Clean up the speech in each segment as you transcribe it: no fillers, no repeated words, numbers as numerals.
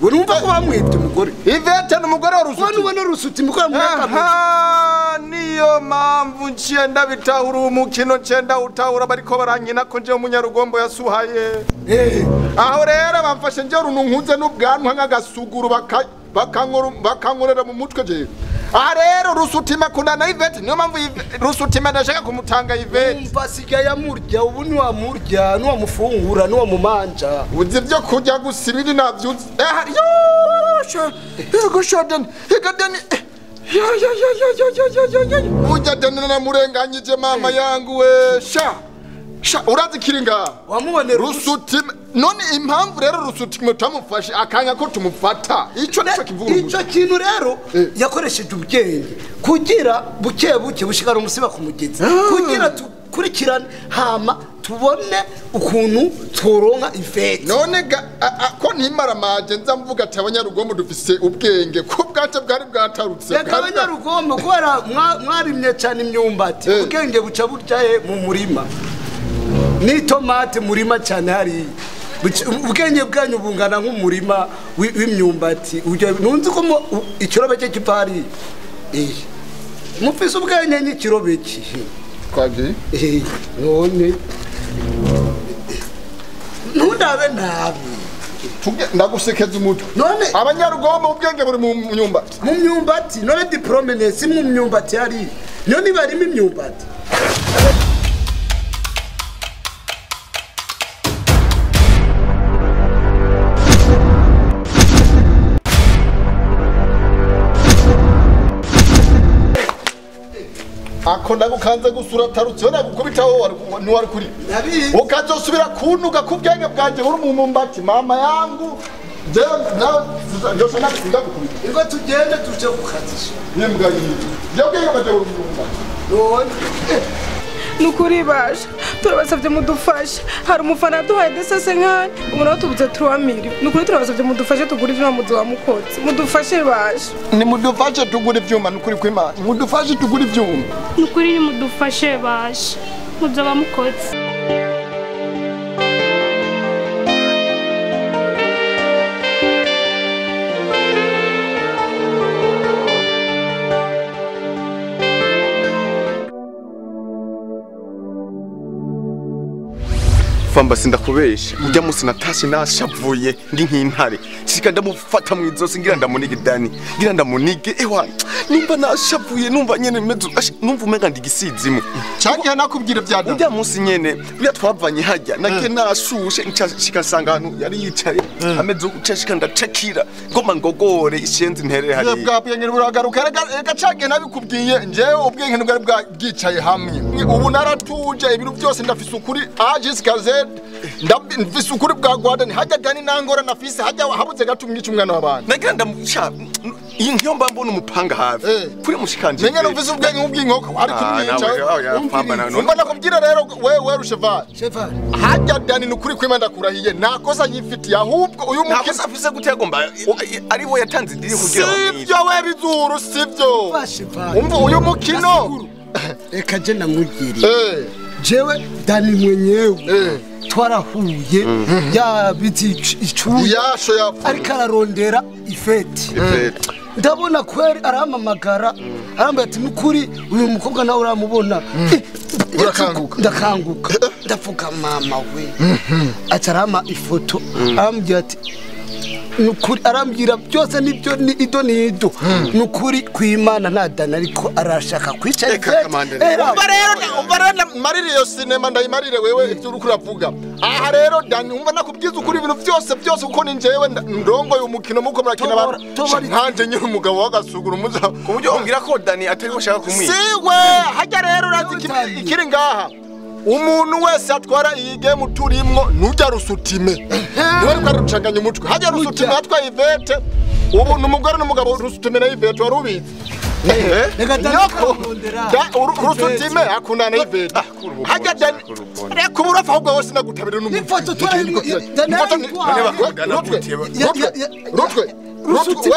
Urumva ko bamwibye umugore. Ivete n'umugore wa Rusuti. None ubona Rusuti mukora mwaka. Aha, niyo mpamvu nciye ndabitahura umukino nciye ndawutahura bariko barankina ko nje umunyarugombo yasuhaye. Aho rero bamfashe nje rununkuze n'ubwanwa nk'agasuguru bakankorera mu mutwe je. Aha rero Rusutima akundana na Ivete, niyo mpamvu Rusutima ndashaka kumutanga Ivete. Umva asigaye amurya, ubu ntiwamurya, ntiwamufungura, ntiwamumanja. Uzi ibyo kurya gusa ibindi navyuzi. Yego sha Dani, yego Dani. Ya ya ya ya ya ya ya ya ya. Burya Dani naramurenganyije mama yangu we sha. Sha urazi kiringa. Wamubonera Rusutima. None impamvu rero Rusutima tamufashe akanga ko tumufata. Ico nico kivuga. Ico kintu rero yakoresheje ubwenge kugira buke buke bushikara umusiba ku mugezi. Kugira tukurikirane hama tubone ukuntu tworonka Ivete. None ko ntimaramaje nza mvuga ati abanyarugombo dufise ubwenge ko bwace bwari bwatarutse. Reka abanyarugombo kubera mwarimye cyane imyumbati ubwenge buca buryaye mu murima. Ni tomate murima cyane hari. Ubwenge bwanyu bungana nk'umurima w'imyumbati. Nunzi ko ikirobe cye kipari. Mufise ubwenge n'ikirobe ki. Kwaje? None ntundabe nabi. Ndagusekeza umutwe. None abanyarugombo ubwenge buri mu myumbati. Mu myumbati none diplome si mu myumbati hari. None barimo imyumbati. Ako ndagukanze gusura tarutse nagukubitaho wari kuri. Ukazosubira kuntuka kubwenge bwanje buri mu mumbati mama yangu. Je na ndosha ndagukubita. Ingo tugende tuje gukazisha. Nimbwa yiyi. Je ubwenge bwanje buri mu mumbati. None nukuri basha turabasavye mudufashe. Hari umufana duhaye desese nkani umuntu tubuze 3 million. Nukuri turabasavye mudufashe tugure ivyuma muzi mukotse. Mudufashe basha. Ni mudufashe tugure ivyuma nukuri kw'Imana. Mudufashe tugure ivyuma. Nukuri ni mudufashe basha. Muzoba mukotse. Famba sindakubesha ujya musi natashe nashavuye ndi nk'intare shika ndamufata mu izosi ngira ndamunige Dani ngira ndamunige ewa numva nashavuye numva nyene mezu numva umenga ndigisizimu cyagiye nakubwira bya Dani ujya musi nyene bya twavanye hajya nake nashushe nshika sanga ahantu yari yicaye ameze ucashika ndacakira ngoma ngogore ishenzi nterere hariya bwa bwenge buragaruka reka cyagiye nabikubwiye njewe ubwenge bwari bwicaye hamwe ubu naratuje ibintu byose ndafise ukuri A J Z ndafise ukuri bwa Gwadani hajya Dani nangora nafise hajya habuze gatumwe cy'umwana w'abandi nagira ndamusha inkiyo mba mbona umupanga hafi kuri mushikanje menye numvise ubwenge ubw'inkoko ari kumwica umva nakubwira rero wewe Rusheval hajya Dani nukuri kwima ndakurahiye nakosa yifitiye ahubwo uyu mukisa afise gute yagomba ari we yatanze idiri kugira sivyo we bizuru sivyo umva uyu mukino reka je namugiriye jewe Dani mwenyewe twarahuye yabizi icuya yasho yapfuye ariko ararondera ifeti ndabona kweri arampamagara arambwira ati nukuri uyu mukobwa nawe uramubona urakanguka ndakanguka ndavuga mama we acarama ifoto arambwira ati nukuri arambwira byose nibyo ni ido ni ido nukuri kwimana nta Dani ariko arashaka kwica Eka kamande. Umva rero umva rero marire iyo sinema ndayimarire wewe ibyo uri kuravuga aha rero Dani umva nakubwiza ukuri ibintu byose byose kuko ni njyewe ndongoye umukino muko murakina abantu nkanje nyiri umugabo w'agasuguru muza ku buryo umbwira ko Dani atari ushaka kumwica siwe hajya rero urazi ikiri ngaha umuntu wese atwara iyi game turimwo nujya Rusutime niwe ariko arucanganya umutwe hajya Rusutime atwaye Ivete ubu n'umugore n'umugabo Rusutime na Ivete wari ubizi nyoko Rusutime akundana na Ivete hajya Dani reka uburafa ahubwo wose nagutabira n'umuntu ifoto Rutwe Rusutime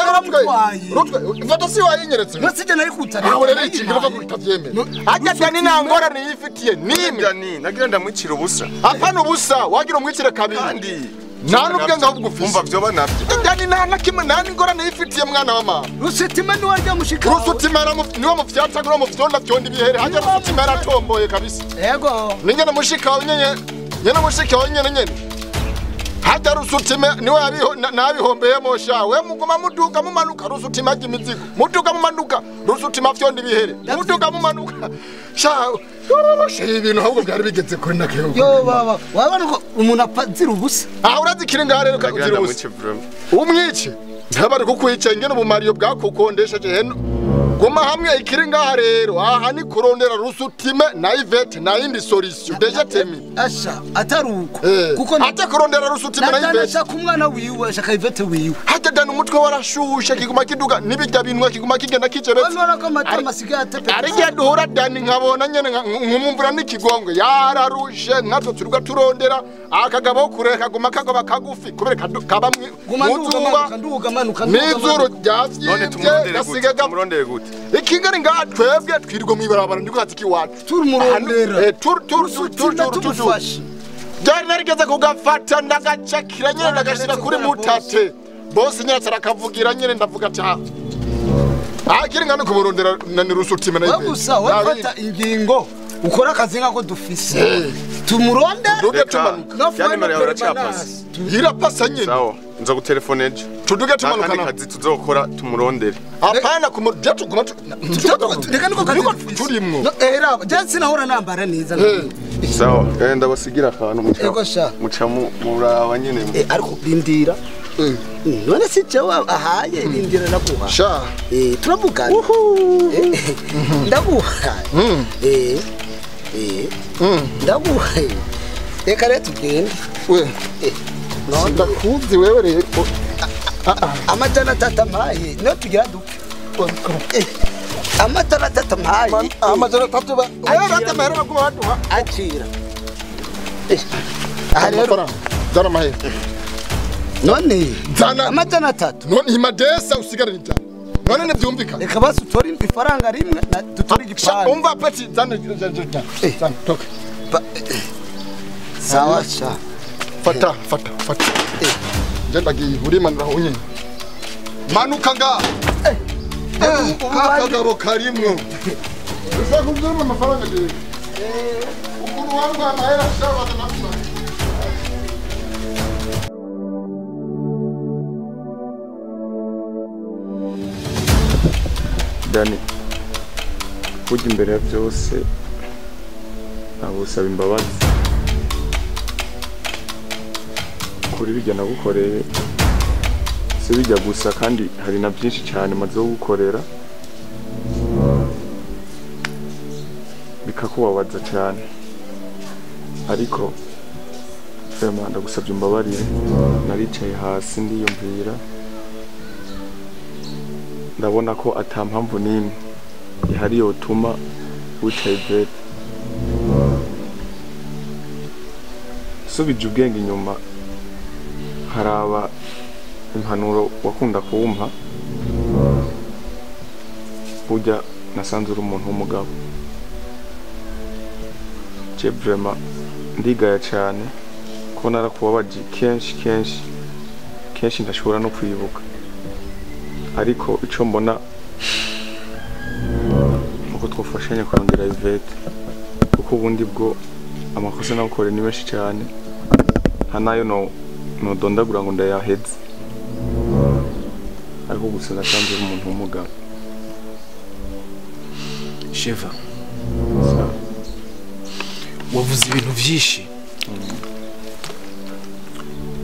Rutwe ifoto si wayinyeretse Rusutime nari kutana aho rero ikintu bavuga kutavyemera hajya Dani nangora niyifitiye nimwe Dani nagira ndamwicira ubusa apana ubusa wagira umwicire kabiri kandi Nta n'ubwenge ahubwo ufise. Umva vyoba navyo. Dani nta na kimwe nta n'ingorane yifitiye mwana wa mama. Rusutime ni warya mushika. Rusutime niwe mufyatagura mufyonda fyonda ibihere. Hajya Rusutime yaratomboye kabisa. Yego. Ninge mushika wawe nyenye. Nyene mushika wawe nyene nyene. Hajya Rusutime niwe abiho nabihombeyemo sha. We muguma muduga mumanuka Rusutime ajya imizigo. Muduga mumanuka Rusutime afyonda ibihere. Muduga mumanuka. Sha ibintu ahubwo byari bigeze kuri nakeyo. Yo baba, wabona ko umuntu apfa ubusa. Ah urazikira ngaha rero uzira ubusa. Umwice. Ntabari kukwica ingene ubumariyo bwakukondesheje heno. Guma hamwe ikiri ngaha rero. Aha ni kurondera Rusutime na Yvette na yindi solution. Deja temi. Asha ataruko. Kuko ate kurondera Rusutime na Yvette. Ashaka umwana wiwe, ashaka Yvette wiwe. Hajya dana umutwe warashushe kiguma kiduga nibijya binwa kiguma kigenda kijeretse. Wabona ko amatama asigaye atepeta. Ari gihe duhura Dani nkabona nyene nkumumvura n'ikigongwe yararushe nkatwe turuga turondera akagabo kure kaguma kagoba kagufi kubera kaba muzuba nduga manuka nizuru ryavye tumurondere gute. Ikingari nga twebwe twirwa mwibarabara ndiko hatiki wacu turumurondera tur byari narigeze kugafata ndagacakira nyene ndagashira kuri mutate bose nyene arakavugira nyene ndavuga cya akiri ngano kumurondera na Rusutime na Yvette gusa wafata ingingo ukora akazi nkako dufise tumurondera tuduge tumanuka yani mara uracapasa irapasa nyene sawa nza gutelefone ejo tuduge tumanuka kandi kazi tuzokora tumurondere apana kumurya tuguma reka niko kazi turimwo era je sinahora nambara neza sawa ndabasigira akantu muca muca muraba nyene ariko rindira none si jewe ahaye rindira naguha sha turavugana ndaguha ndaguha reka rero tugende we none ndakuzi wewe rero amajana 3 mpaye niyo tugira dupfe amajana 3 mpaye amajana 3 ba wewe rata mahera baguma baduha akira aha rero zana mahera none zana amajana 3 none imadesa usigare ijana none ntibyumvikana reka basi utore ifaranga rimwe dutore igipande umva peti zana zana toka sawa sha fata fata fata nje ndagiye urimanura unyene manuka nga akagabo karimwo ushaka kuvyuma amafaranga je ukuntu wangwa amahera shaba na Dani burya imbere ya byose nagusaba imbabazi kuri bijya nagukoreye si bijya gusa kandi hari na byinshi cyane maze gukorera bikakubabaza cyane ariko vraiment ndagusabye imbabarire naricaye hasi ndiyumvira ndabona ko ata mpamvu n'imwe ihari yotuma wicaye Yvette subije ubwenge inyuma haraba impanuro wakunda kuwumpa burya nasanze uri umuntu w'umugabo je vraiment ndigaya cyane ko narakubabaje kenshi kenshi kenshi ntashobora no kwibuka ariko ico mbona uko twafashanya kurondera Yvette kuko ubundi bwo amakosa nakore ni menshi cyane nta nayo no nodondagura ngo ndayaheze ariko gusa nasanze umuntu w'umugabo Sheva wavuze ibintu byinshi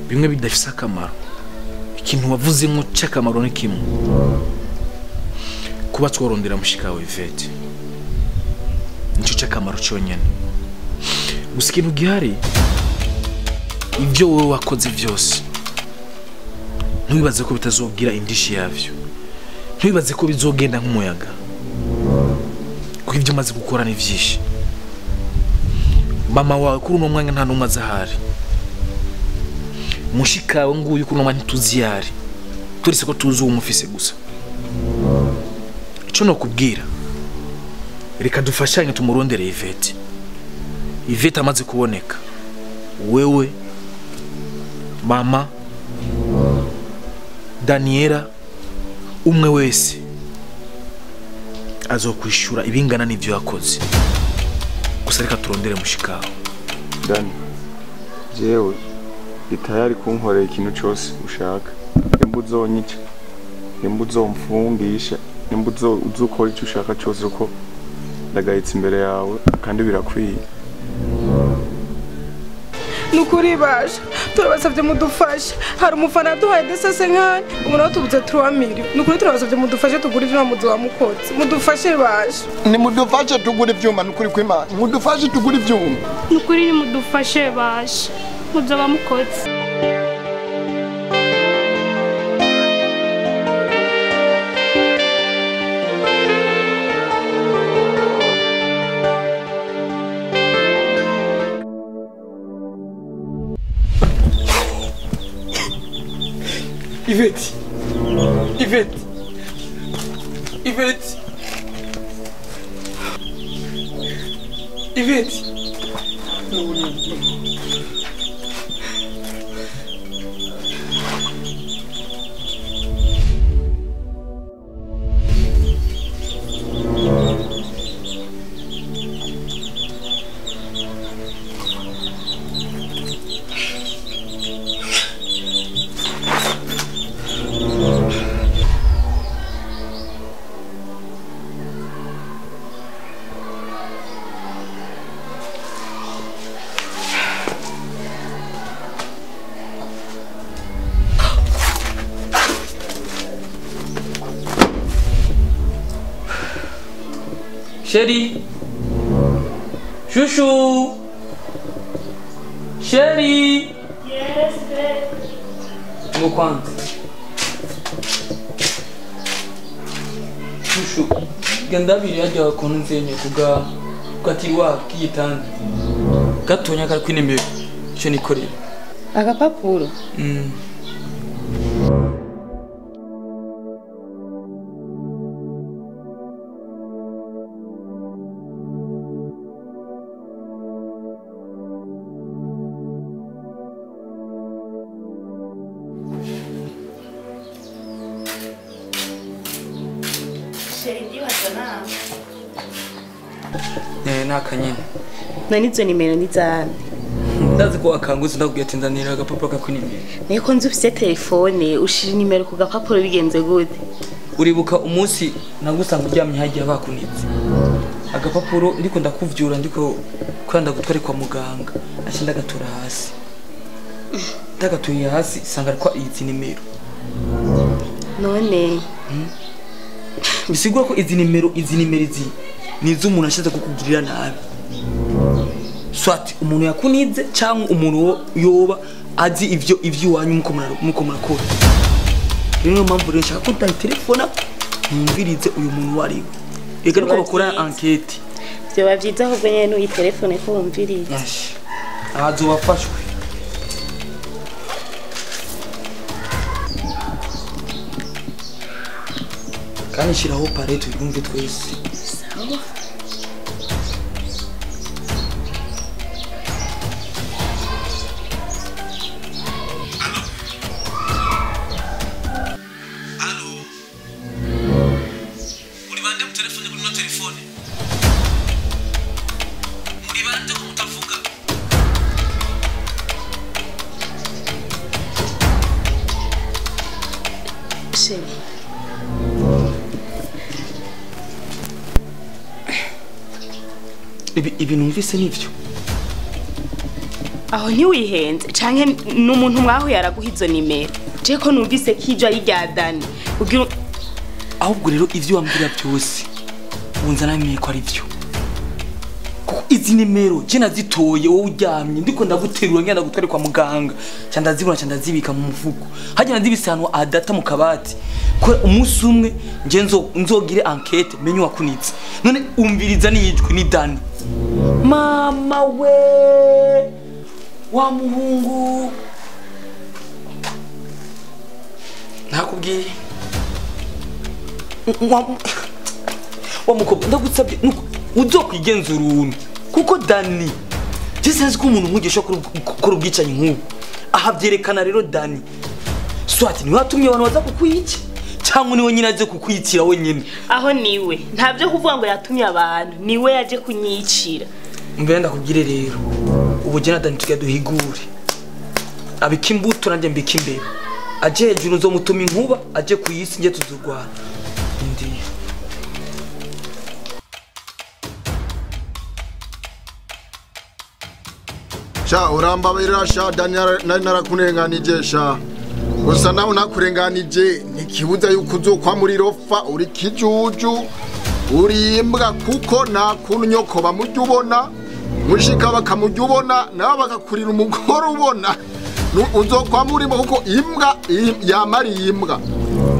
bimwe bidafise akamaro ikintu wavuze nko cy'akamaro ni kimwe kuba tworondera mushika wawe Yvette nicyo cy'akamaro cyonyine gusa ikintu gihari ibyo wowe wakoze byose ntiwibaze ko bitazobwira indishi yavyo ntiwibaze ko bizogenda nk'umuyaga kuko ibyo umaze gukora ni byinshi mama wawe kuri uno mwanya nta n'umwe azahari mushikawe nguyu kuri uno mwanya ntituzi yari turetse ko tuzi uwo mufise gusa icyo nokubwira reka dufashanye tumurondere Yvette Yvette amaze kuboneka wewe Mama Daniela umwe wese azokwishura ibingana n'ivyo yakoze. Gusa reka turondere mushikawe. Dani, jewe itayari kunkorera ikintu cyose ushaka. Nimba uzonyica, nimba uzomfungisha, nimba uzokora icyo ushaka cyose uko ndagayitse imbere yawe kandi birakwiye. Nukuri basha turabasabye mudufashe. Hari umufana duhaye desese nkani ubu nawe tubuze 3 million. Nukuri turabasabye mudufashe tugure ivyuma muzoba mukoze. Mudufashe basha. Ni mudufashe tugure ivyuma nukuri kw'Imana. Mudufashe tugure ivyuma. Nukuri ni mudufashe basha. Muzoba mukoze. Ivete! Ivete! Ivete! Ivete! No, no, no. Chérie, chouchou, chérie. Yes, babe. Ngo kwanza. Chouchou, genda biri ajya kuntu nzenye kuga kugatirwa k'igitanda. Gatonya kari kwinimero. Cyo nikorera. Agapapuro. Nakanyene. Nani izo nimero ni zande? Ndazi ko akangutse ndakubwiye ati ndanira agapapuro kakwinimero. Niko nzi ufise telefone ushira nimero ku gapapuro bigenze gute? Uribuka umunsi nagusanga uryamye hagiye bakunitse. Agapapuro ndiko ndakuvyura ndiko kwanda gutware kwa muganga. Aci ndagatura hasi. Ndagatuye hasi sanga kwa izi nimero. None bisigura ko izi nimero izi nizo umuntu ashatse kukugirira nabi. Swati umuntu yakunize cyangwa umuntu yoba azi ivyo iwanyu muko murakora. Rero mpamvu rero nshaka ko ndayitelefona numvirize uyu muntu wari we. Ega nuko bakora enquête. Byo bavyiza ahubwo nyene n'uyitelefone ko wumvirize. Azobafashwe. Kandi shiraho pareto yumve twese. Sawa. Ibi numvise nivyo. Aho ntiwihenze canke n'umuntu mwahuye araguha izo nimero. Je ko numvise kijo ari rya Dani. Ugira ahubwo rero ivyo wambwira byose wunza namenye ko ari byo. Kuko izi nimero je nazitoye wowe uryamye ndiko ndaguterura ngenda gutware kwa muganga. Ca ndazibona ca ndazibika mu mufuko. Hajya nazibisanwa adata mu kabati. Ko umunsi umwe nje nzogire enquête menye wakunitse. None umviriza nijwi ni Dani. Mama we wa muhungu nakubwiye wa mukobwa ndagusabye uzokwigenza uruntu kuko Dani je sinzi ko umuntu nkugisha gukora ubwicanyi nk'ubu Aha vyerekana rero Dani swati ni watumye abantu baza kukwica cyangwa niwe nyine aje kukwicira wenyine. Aho niwe ntabyo kuvuga ngo yatumye abantu, niwe yaje kunyicira. Mbere ndakubwire rero ubu je na Dani tujya duhigure abika imbuto nanjye mbika imbeba, aje hejuru nzomutuma inkuba, aje kuyisi nje tuzurwana. Ndiye sha urambabarira sha Dani, nari narakurenganije sha. Gusa nawe nakurenganije ntikibuza yuko uzokwa muri rofa uri kijuju uri imbwa, kuko nta kuntu nyoko bamujya ubona mushika bakamujya ubona nawe bakakurira umugore ubona uzokwa murimo, kuko imbwa yamariye imbwa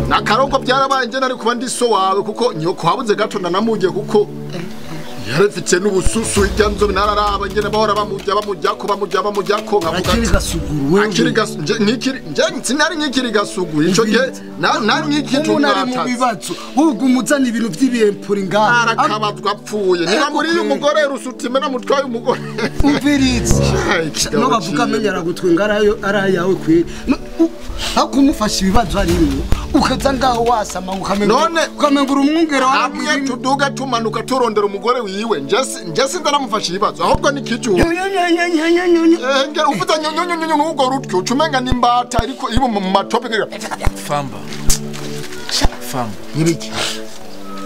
nakaroko byarabaye. Nje nari kuba ndi so wawe kuko nyoko habuze gato nanamugiye kuko yarafite n'ubususu ijya nzobe nararaba ngene bahora bamujya bamujyako bamujya bamujyako nkavuga akiri gasuguru wewe akiri gasuguru nkikiri nje sinari nkikiri gasuguru ico gihe nari nkikiri umuntu ari mu bibazo ubwo umuzana ibintu by'ibiyempuri ngaha arakabazwa apfuye niba muri uyu mugore rusutime namutwaye umugore umviritse no bavuga amenya aragutwenga arayo arayawe kweri akumufasha ibibazo arimo ukaza ngaho wasama ukamenga ukamengura umwungere hamwe tuduga tumanuka turondera umugore wiwe. Nje sindaramufasha ibibazo ahubwo ni kicu ngera uvuza nyonyonyonyo n'ubwo rutyo ucumenga n'imbata ariko iri mu matope. Famba famba nibiki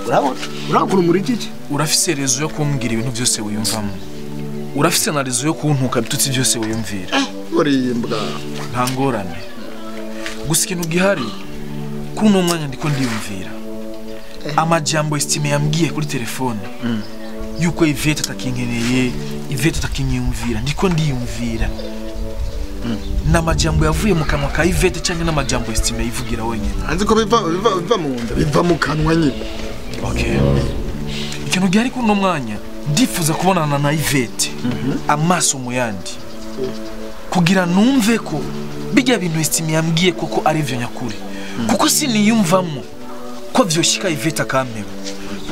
urabona urakura muri iki urafise rezo yo kumbwira ibintu byose wiyumvamo, urafise na rezo yo kuntuka bitutsi byose wiyumvira urimbwa nta ngorane. Gusa ikintu gihari kuri uno mwanya ndiko ndiyumvira amajambo Estime yambwiye kuri telefone yuko Yvette atakinkeneye, Yvette atakinyumvira, ndiko ndiyumvira n'amajambo yavuye mu kanwa ka Yvette cyangwa n'amajambo Estime yivugira wenyine. Anzi ko biva biva mu nda biva mu kanwa nyine. Okay, ikintu gihari kuri uno mwanya ndifuza kubonana na Yvette amaso mu yandi kugira numve ko bijya bintu Estime yambwiye koko ari byo nyakuri, kuko siniyumvamo ko vyoshika Yvette akampeba,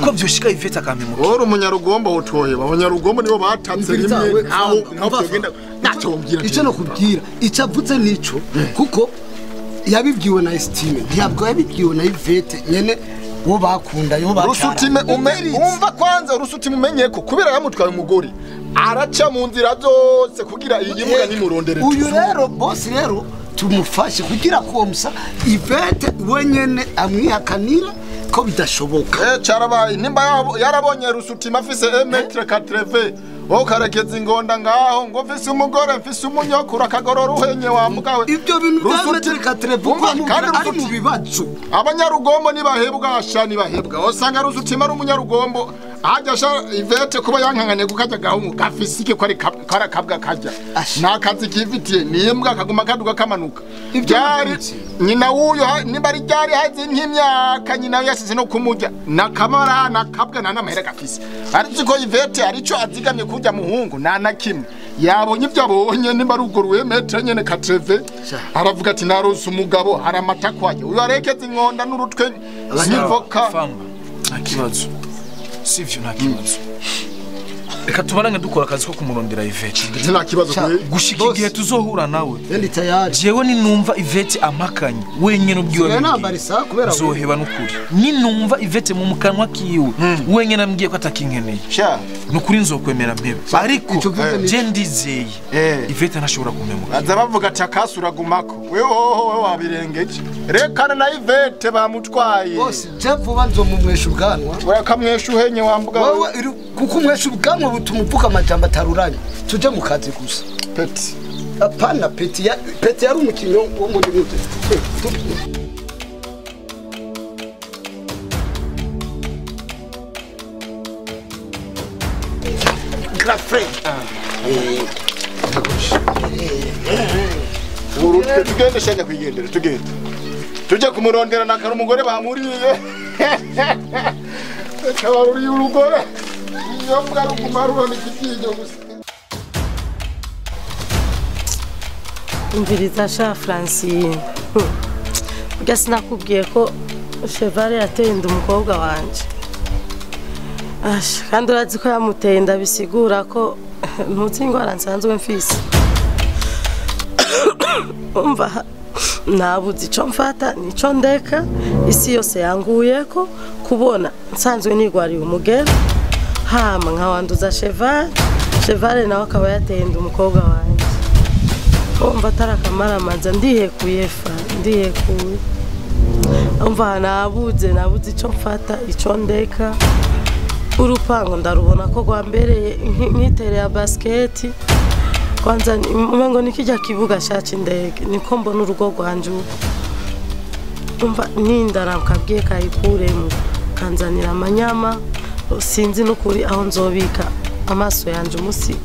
ko vyoshika Yvette akampemuka. Oro umunyarugombo utoheba abanyarugombo nibo batatse rimwe aho naho byogenda ntacyo mbwira icyo no kubwira icyo avuze nico kuko yabibwiwe na Estime ntiyabwo yabibwiwe na Yvette nyene wo bakunda yo bacara. Rusutime umva kwanza Rusutime umenye ko kubera yamutwaye umugore araca mu nzira zose kugira iyi mbwa nimurondere. Uyu rero boss rero tumufashe kugira komsa Yvette wenyene amwihakanira ko bidashoboka. Carabaye nimba yarabonye Rusutime afise 1m80 wowe karekeza ingonda ngaho ngo mfise umugore mfise umunyokuru akagorora uhenye wa mugawe. Ibyo bintu bya 1m80 kandi ari mu bibazo. Abanyarugombo nibahebwa sha nibahebwa usanga Rusutime ari umunyarugombo ajya sha Yvette kuba yankangane kukajya gahungu gafise iki ko ari karakabwa kajya nakazi kifitiye nimbwa kaguma kaduga kamanuka byari nyina wuyo nimba ari ryari hazi nk'imyaka nyina yasize no kumujya nakamara nakabwa nta namahera gafise ariko ko Yvette arico azigamye kujya muhungu nta na kimwe yabonye ibyo abonye nimba ari ubwo ruwemetre nyene katreve aravuga ati narose umugabo hari amatakwaye uyu arekeze inkonda n'urutwe n'ivoka. Famba nta kibazo sivyo nta kibazo reka tubarange dukora akazi ko kumurondera Yvette nta kibazo gushika igihe tuzohura nawe ndi tayari jewe ninumva Yvette amakanye wenyene ubwiwe nzoheba n'ukuri ninumva Yvette mu mukanwa kiwe wenyene ambwiye ko atakinkeneye nukuri nzokwemera mpebe ariko je ndizeye Yvette ntashobora kumpemuka aza bavuga ati akasuragumako wewe hoho wabirengeje rekana na Yvette bamutwaye bose je vuba nzomumwesha ubwanwa urakamwesha uhenye wambuga wewe kuko umwesha ubwanwa butuma uvuga amajambo ataruranye tuje mu kazi gusa peti apana peti ya peti yari umukinyo wo muri mute. Grafre urutwe tugende shanya kwigendera tugende tujye kumurondera nakara umugore bamuriye kabaruriye urugore iyo mbwa ruguma rubona ikibyinyo gusa. Umviriza sha Francine, burya sinakubwiye ko Chevale yateye inda umukobwa wanje. Kandi urazi ko yamuteye inda bisigura ko ntuzi ingwara nsanzwe mfise. Umva nabuze ico mfata nico ndeka, isi yose yanguyeko kubona nsanzwe nigwariye umugera hama nkawanduza Cheval, Cheval nawe akaba yateye inda umukobwa wanje. Umva atarakamara ndihekuye fa ndihekuye. Umva nabuze ico mfata ico ndeka. Urupango ndarubona ko rwambereye nk'itere ya basket. Kwanza umengo nikijya kibuga shaci indege niko mbona urugo rwanje ubu. Umva nindara nkabwiye kayikuremo kanzanira amanyama, sinzi n'ukuri aho nzobika amaso yanje umusi.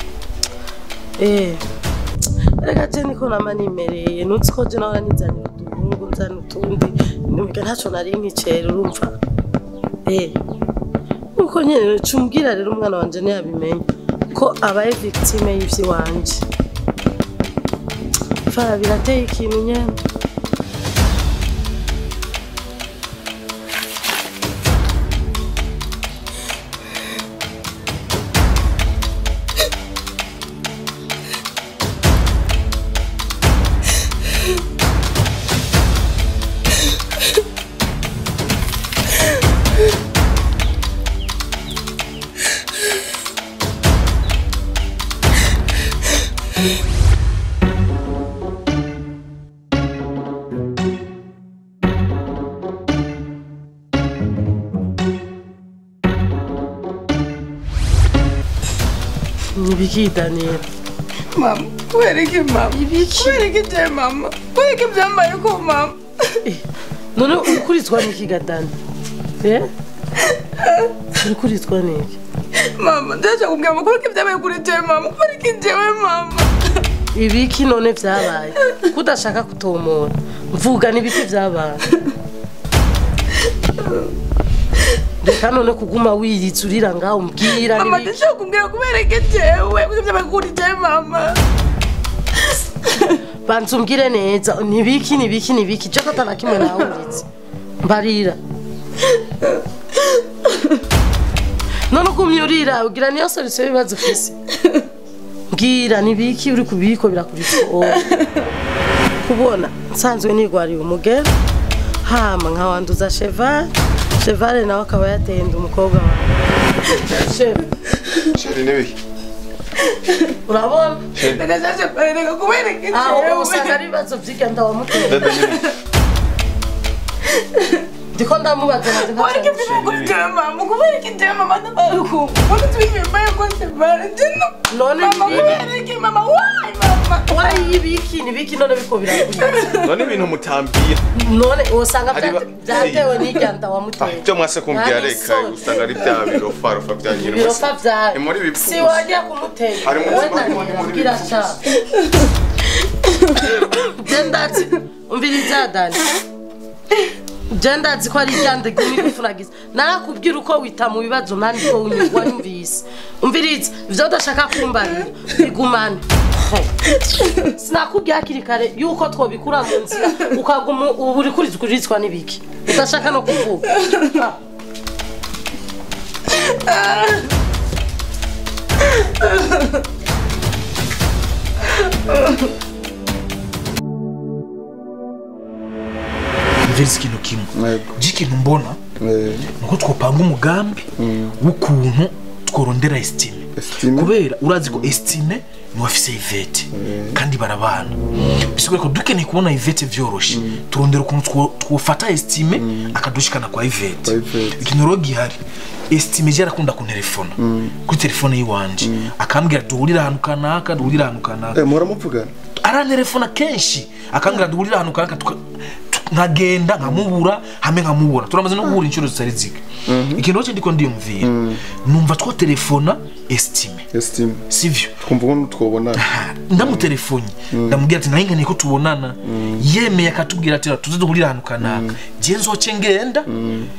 Reka je niko nama nimereye nutsi ko je nahora nizanira uduhungu nzana utundi nimbe ntaco nari nkicera urumva. Uko nyene cumbwira rero umwana wanje ntiyabimenye ko abaye victime y'ivyiwanje. Fara birateye ikintu nyene. Ibiki Daniel? Mama, kubera mama? Ibiki? Kubera je mama? Kubera byambaye ko mama? None ukurizwa niki ga Dani? Ukurizwa niki? Mama, ndaje kubwira mama kubera byabaye kuri je mama? Kubera jewe mama? Ibiki none byabaye? Kudashaka kutomora. Mvuga nibiki byabaye? Reka none kuguma wiyiritsurira ngaho umbwira. Mama ndashaka kumbwira kubera jewe kuko byabaye kuri jewe mama. Banza umbwire neza nibiki nibiki nibiki je katana kimwe nawe uritse. Mbarira. None ugumye urira ugira niyo solution ibibazo ufise. Mbwira nibiki uri kubiko birakuritse. Kubona nsanzwe nigwariye umugera hama nkawanduza Cheval, Cheval nawe akaba yateye inda umukobwa wawe. Chef. Chérie nibiki? Urabona? Ndashaka kubera kubera aho usanga ari ibibazo vy'igenda wamuteye. Ndiko ndamubaza maze nka mama kubera iki mama ndabaruko. None mama kubera iki mama why mama? Why ibiki nibiki none biko birakuye. None ibintu mutambira. None usanga byatewe n'igenda wamuteye. Byo mwase kumbwira reka usanga ari bya birofa rofa bya nyiri. Birofa bya. Muri bipfu. Si wajya kumutera. Ari mu bwira cha. Jendatsi umviriza Dani. Jendatsi ko ari ryande gumi gufuragiza. Narakubwira uko wita mu bibazo nani ko wanyumvise. Umviriza ivyo udashaka kumbarira bigumane. Sinakubwiye hakiri kare yuko twobikura mu nzira ukaguma ubu uri kurizwa n'ibiki. Udashaka no kuvuga. Mviriza ikintu kimwe. Ikintu mbona nuko twopanga umugambi w'ukuntu tworondera Estime. Kubera urazi ko Estime ni wafise Yvette kandi barabana. Bisigura ko dukeneye kubona Yvette vyoroshe. Turondera ukuntu twofata Estime akadushikana kwa Yvette. Ikintu rero gihari Estime je arakunda kuntelefona kuri telefone yiwanje akambwira duhurira ahantu kanaka duhurira ahantu kanaka. Muramuvugana? Arantelefona kenshi akambwira duhurira ahantu kanaka nkagenda nkamubura hame nkamubura turamaze no guhura inshuro zitari zike. Ikintu cyo ndiko ndiyumvira numva two telefona Estime sivyo twumva ukuntu twobonana. Ndamutelefone ndamubwira ati naringaniye ko tubonana yemeye akatubwira ati tuze duhurira ahantu kanaka je nzoce ngenda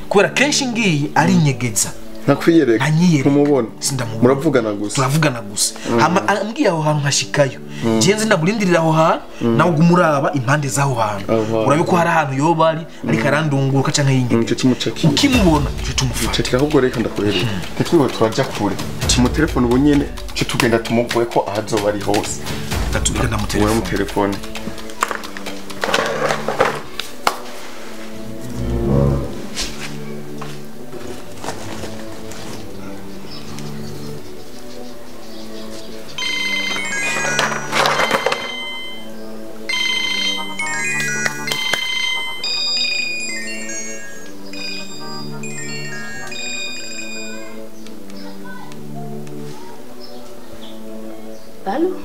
kubera kenshi ngiye ari nyegeza nakwiyereka kumubona sindamubona muravugana gusa turavugana gusa hama ambwiye aho hantu nkashikayo je nzi ndamurindirira aho hantu nawe ugumuraba impande zaho hantu urabe ko hari ahantu yoba ari ariko arandunguruka canke yinyegeza ukimubona cyo tumufata ahubwo reka ndakurerera ntitwiwe turaja kure mu telefone ubu nyene cyo tugenda tumuvuye ko ahazoba ari hose ndatubwira ndamutelefone. Allo?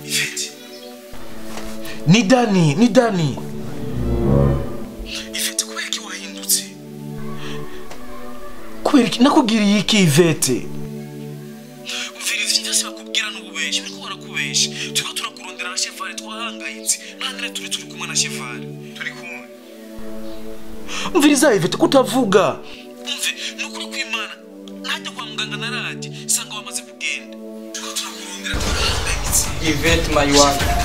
Ivete. Ni Dani, ni Dani. Ivete kubera iki wahindutse? Kubera iki nakugiriye iki Ivete? Umviriza ivyo bakubwira n'ububeshi, bariko barakubesha. Turiko turakurondera na Chevale twahangayitse. Nangire turi kumwe na Chevale. Turi kumwe. Umviriza Ivete kutavuga. Umve nukuri kw'Imana. Najya kwa muganga naraje sanga wamaze kugenda. Turiko turakurondera twahangayitse. Yvette my wife.